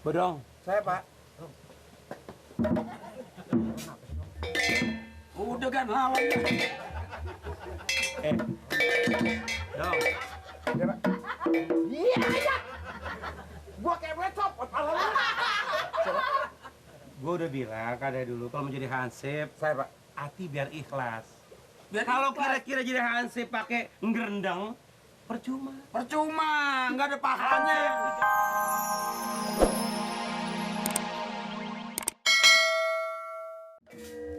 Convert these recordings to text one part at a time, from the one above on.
Bodong. Saya, Pak. Udah kan lawan ya. Dong. Ya, Pak. Iya, iya. Gua kayak becop, kepala lu. Gue udah bilang kadang dulu kalau mau jadi hansip, Saya, Pak. hati biar ikhlas. Kalau kira-kira jadi hansip pakai ngerendang, percuma. Percuma, nggak ada pahalanya.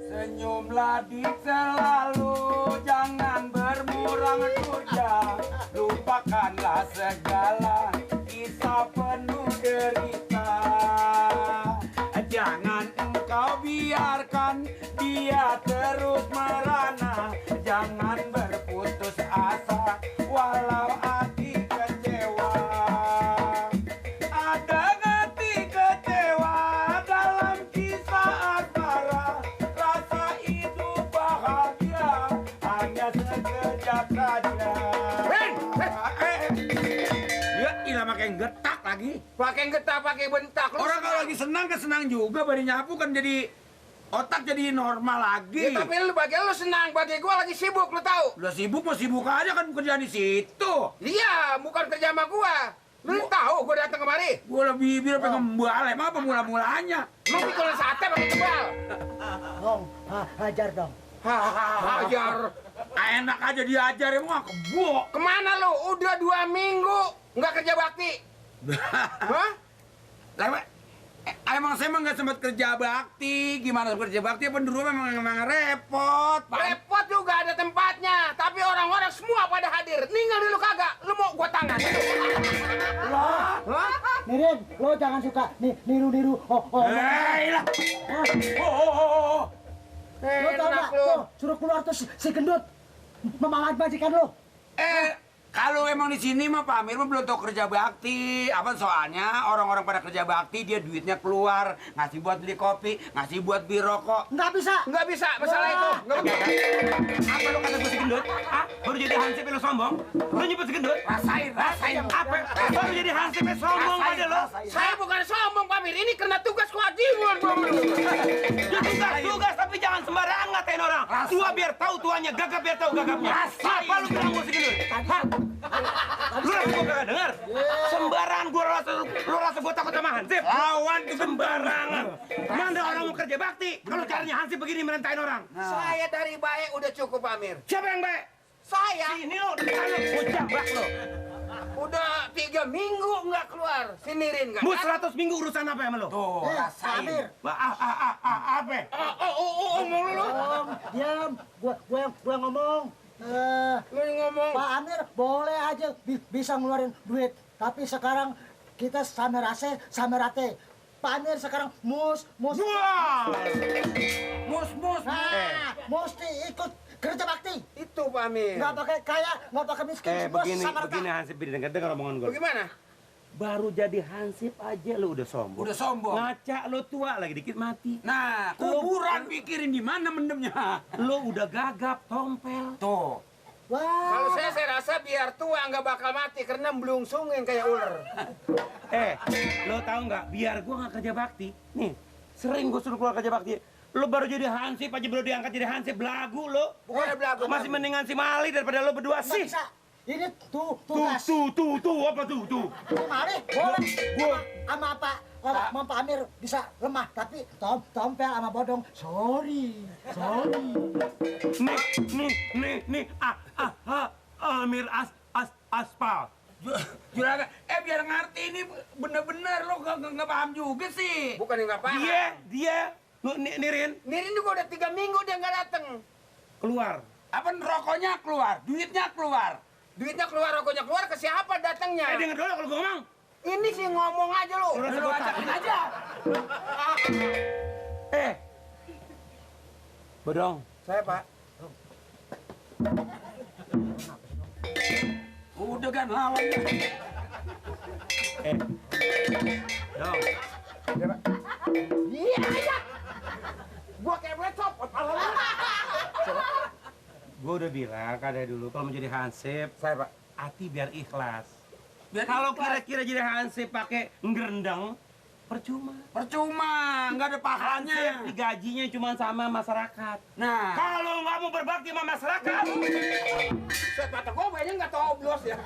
Senyumlah di selalu, jangan bermurang durja. Lupakanlah segala kisah penuh derita. Jangan engkau biarkan dia terus merana. Jangan berputus asa walau hati kecewa. Ada hati kecewa dalam kisah asmara. Rasa hidup bahagia hanya sekejap saja. Ya ilah makin getak lagi. Pakai getak, pakai bentak. Orang kalau lagi senang kan senang juga, baru nyapu kan jadi otak jadi normal lagi. Ya, tapi lu bagi lu senang, bagi gua lagi sibuk, lu tahu? Udah sibuk mau sibuk aja kan kerjaan di situ. Iya, bukan kerja sama gua. Lu tahu gua datang kemari? Gue lebih biar pengen membal, emang apa mula-mulanya? Lu pikul sate pakai tebal. Dong, hajar dong. Hajar. Enak aja diajar emang gak kebo. Kemana lu? Udah 2 minggu nggak kerja bakti. Hah? Emang saya emang nggak sempat kerja bakti. Gimana kerja bakti? Apa dulu memang repot. Repot juga ada tempatnya, tapi orang-orang semua pada hadir. Ninggal dulu kagak. Lu mau gua tangan? Lah, Hah? Nirin, lo jangan suka niru-niru. Lah. Lo tau Enak gak? lu. Tuh, suruh keluar tuh si gendut. Memalat majikan lo. Kalau emang di sini mah Pak Amir mah belum tahu kerja bakti. Apa soalnya orang-orang pada kerja bakti dia duitnya keluar, ngasih buat beli kopi, ngasih buat beli rokok. Nggak bisa. Nggak bisa masalah itu. Nggak bisa. Apa lu kata gue si gendut? Ah, baru jadi hansip lu sombong? Lu nyebut si gendut? Rasain. Apa? Baru jadi hansip sombong aja lo? Saya bukan sombong, Pak Mir. Ini karena tugas kewajiban, Pak Mir. Ya tugas tapi jangan sembarangan ngatain orang. Tua biar tahu tuanya, gagap biar tahu gagapnya. Apa lu bilang gue si gendut? Lu rasa gue kagak denger? Sembarangan gue rasa gue takut sama hansip. Lawan tuh sembarangan. Mana orang mau kerja bakti? Kalau caranya hansip begini merentain orang. Saya dari baik udah cukup, Pak Mir. Siapa yang baik? Saya Ini lo, depan lo, gue jambak lo. udah 3 minggu nggak keluar. Sinirin nggak? Mu 100 minggu urusan apa sama lo? Tuh, Pak Amir. apa? Omong lu. Diam. Gua ngomong. Lu ngomong. Pak Amir boleh aja bisa ngeluarin duit. Tapi sekarang kita sama rate. Pak Amir sekarang mus. Wah! Mus. Nah, mesti ikut kerja bakti. Itu, Pak Mir. Nggak pakai kaya, nggak pakai miskin. Semua sama rata. begini Hansip, dengar omongan gue. Bagaimana? Baru jadi Hansip aja lo udah sombong. Udah sombong. Ngaca lo tua lagi dikit mati. Nah, kuburan pikirin di mana mendemnya. Lo udah gagap, tompel. Tuh. Wah. Kalau saya rasa biar tua nggak bakal mati karena melungsungin kayak ular. Lo tahu nggak? Biar gue nggak kerja bakti. Nih, sering gue suruh keluar kerja bakti. Lo baru jadi Hansip aja belum diangkat jadi Hansip, belagu lo. Bukan belagu. Masih mendingan si Mali daripada lo berdua Nggak sih. bisa. Ini Tuh, tugas. apa tuh? Mari, boleh. Sama Pak Amir bisa lemah, tapi tompel sama bodong. Sorry. Nih, Amir aspal. Juragan, biar ngerti ini bener-bener lo nggak paham juga sih. Bukan yang nggak paham. Dia, Nirin, Nirin juga udah 3 minggu dia nggak dateng. keluar. Apa rokoknya keluar, duitnya keluar. Duitnya keluar, rokoknya keluar, ke siapa datangnya? Dengar dulu kalau gue ngomong. Ini sih ngomong aja lo. Lu Lu ajakin aja. Bodong. Saya, Pak. Udah kan lawan ya. Dong. Ya, Pak. Iya. Gua kayak becop, kepala lu. Gue udah bilang kadang dulu kalau mau jadi hansip, Saya, Pak. hati biar ikhlas. Biar Kalau ikhlas. kira-kira jadi hansip pakai ngerendang, Percuma, nggak ada pahalanya. Hansip digajinya cuma sama masyarakat. Nah, Kalau nggak mau berbakti sama masyarakat, saya kata gue kayaknya nggak toblos ya.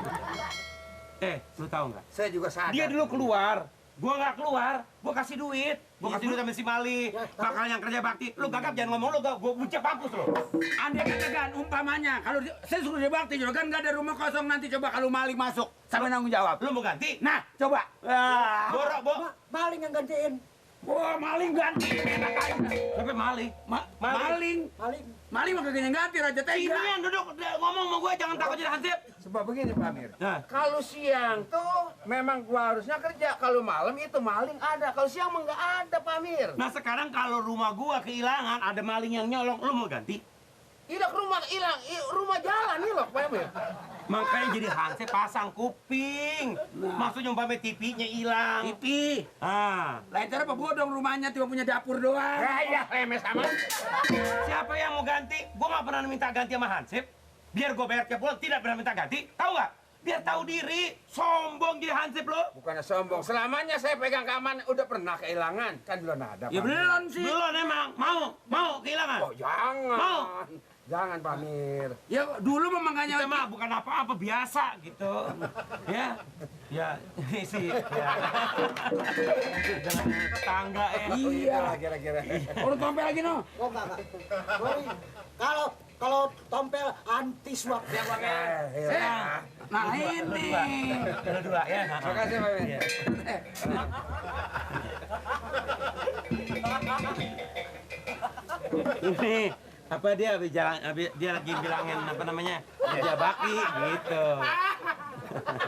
lu tahu nggak? Saya juga sadar. Dia dulu keluar, gua nggak keluar, gua kasih duit. Gua kasih duit sama si Mali, bakal yang kerja bakti. Lu gagap jangan ngomong lu, gua bucek mampus lu. Andai kata kan, umpamanya, kalau saya suruh dia bakti juga kan nggak ada rumah kosong nanti coba kalau maling masuk, sampai nanggung jawab. Lu mau ganti? Nah, coba. Borok, Maling yang gantiin. Wah, maling ganti, enak aja. Sampai Mali. Maling. Maling. Maling mah kagak ganti, Raja Ini Tega. yang duduk ngomong sama gua jangan takut jadi Hansip. Sebab begini Pak Amir, Nah. kalau siang tuh memang gua harusnya kerja, kalau malam itu maling ada, kalau siang mah nggak ada Pak Amir. Nah sekarang kalau rumah gua kehilangan ada maling yang nyolong, lu mau ganti? Hilang rumah hilang, rumah jalan nih loh Pak Amir. Makanya jadi Hansip pasang kuping. Maksudnya umpamanya TV-nya hilang. TV. Ah, Lain cara apa bodong rumahnya cuma punya dapur doang. Ya remes sama. siapa yang mau ganti? Gua nggak pernah minta ganti sama Hansip. Biar gua bayar tiap bulan tidak pernah minta ganti. Tahu nggak? Biar tahu diri. Sombong jadi Hansip lo. Bukannya sombong, selamanya saya pegang keamanan udah pernah kehilangan, kan belum ada. Ya Pak Amir. belum sih. Belum emang. Mau kehilangan. Oh jangan. Mau. Jangan Pak Amir. Ya dulu memang makanya Kita mah bukan apa-apa biasa gitu. Ya. Ya, ini sih. Ya. Dengan tetangga ya. Iya. Kira-kira. Urut tompel lagi no. Oh enggak. Sorry. Kalau tompel anti suap. Ya Pak Amir. Nah ini. Dua ya. Makasih Pak Amir. Iya. Ini apa dia dia lagi bilangin apa namanya kerja bakti gitu.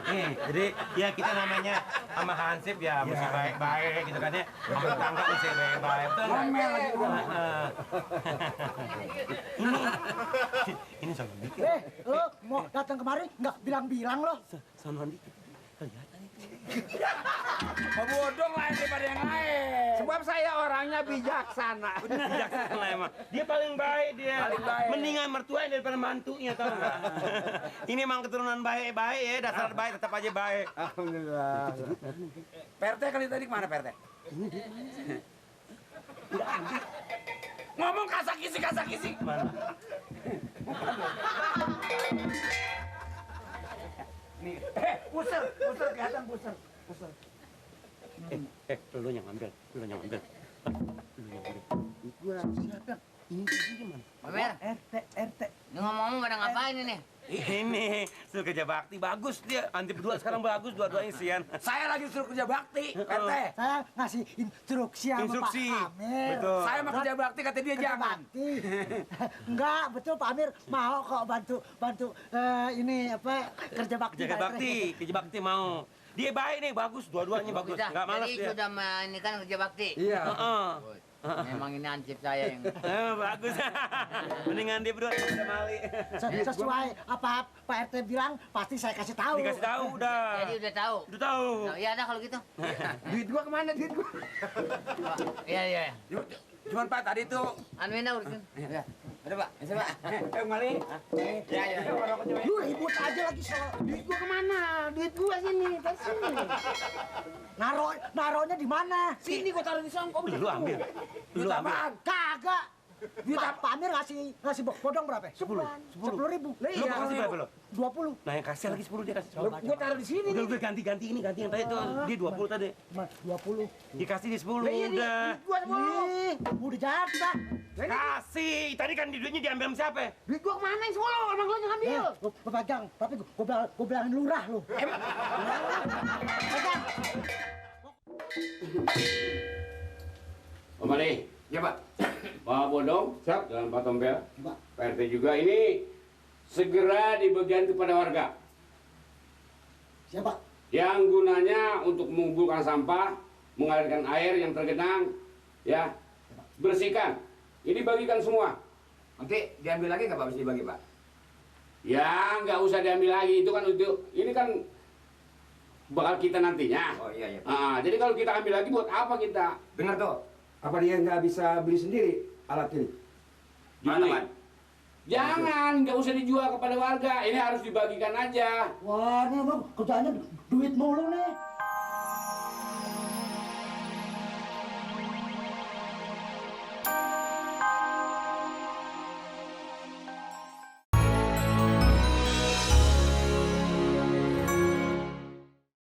Nih, jadi ya kita namanya sama Hansip ya mesti baik-baik gitu kan ya. Sama tetangga mesti baik-baik. Betul nggak? Ngomel lagi gua. Ini sono dikit. Lo mau datang kemari nggak bilang-bilang lo. Sono dikit. Kelihatan itu. Mau bodong lain daripada yang lain. Sebab saya orangnya bijaksana. Bijaksana emang. Dia paling baik dia. Paling baik. Mendingan mertuanya daripada mantunya tahu nggak? Ini emang keturunan baik-baik ya, dasar baik tetap aja baik. Alhamdulillah. PRT kali tadi kemana PRT? Ngomong kasak-kisi. Mana? Nih, pusar kelihatan pusar. Lu yang ambil. Lu yang ambil. Gua siapa? Ini gimana? Pamer, RT. ini ngomong-ngomong pada ngapain ini? Ini suruh kerja bakti bagus dia. Anti berdua sekarang bagus dua-duanya sian. Saya lagi suruh kerja bakti, PRT. Saya ngasih instruksi sama Instruksi. Pak Amir. Betul. Saya mau kerja bakti kata dia Kerja jangan. bakti. Enggak, betul Pak Amir mau kok bantu ini apa kerja bakti. Kerja bakti mau. Dia baik nih, bagus dua-duanya bagus. Bisa. Enggak malas Jadi dia. sudah ini kan kerja bakti. Iya. Heeh. Memang ini ansip saya yang Bagus. Mendingan dia berdua sama Mali. Sesuai apa Pak RT bilang pasti saya kasih tahu. Dikasih tahu udah. jadi udah tahu. Udah tahu. Nah, iya ada kalau gitu. Duit gua kemana duit gua? Iya. Cuman Pak tadi tuh. Anwina urusin. Ya. Ada Pak, bisa Pak. Maling. Ya. Lu ribut aja lagi soal Duit gua kemana? Duit gua sini, tas sini. naronya di mana? Sini gua taruh di songkok. Lu ambil. Lu Duit ambil. apaan? Kagak. Pak Amir ngasih bodong berapa? 10.000. Lu mau kasih berapa lo? 20. Nah yang kasih lagi 10 dia kasih. Gua taruh di sini. Udah ganti ini ganti yang tadi tuh. Dia 20 tadi. 20. Dikasih di 10 Iya, udah. Gua 10. Ih, udah jatah. Kasih. Tadi kan duitnya diambil sama siapa? Duit gua kemana yang 10? Emang lu yang ambil? Gua pegang, tapi gua bilangin lurah lu. Pegang. Om Ali, Ya Pak. Pak Bodong, Siap. dan Pak Tompel, Pak. Pak RT juga ini segera dibagikan kepada warga Siapa? yang gunanya untuk mengumpulkan sampah, mengalirkan air yang tergenang, ya, bersihkan. Ini bagikan semua. Nanti diambil lagi nggak Pak? Mesti dibagi Pak? Ya, nggak usah diambil lagi, itu kan untuk ini kan bakal kita nantinya. Oh iya. Jadi kalau kita ambil lagi buat apa kita? Dengar tuh, apa dia nggak bisa beli sendiri alat ini? Gini, jangan, nggak usah dijual kepada warga. Ini harus dibagikan aja. Wah, ini emang kerjaannya duit mulu nih.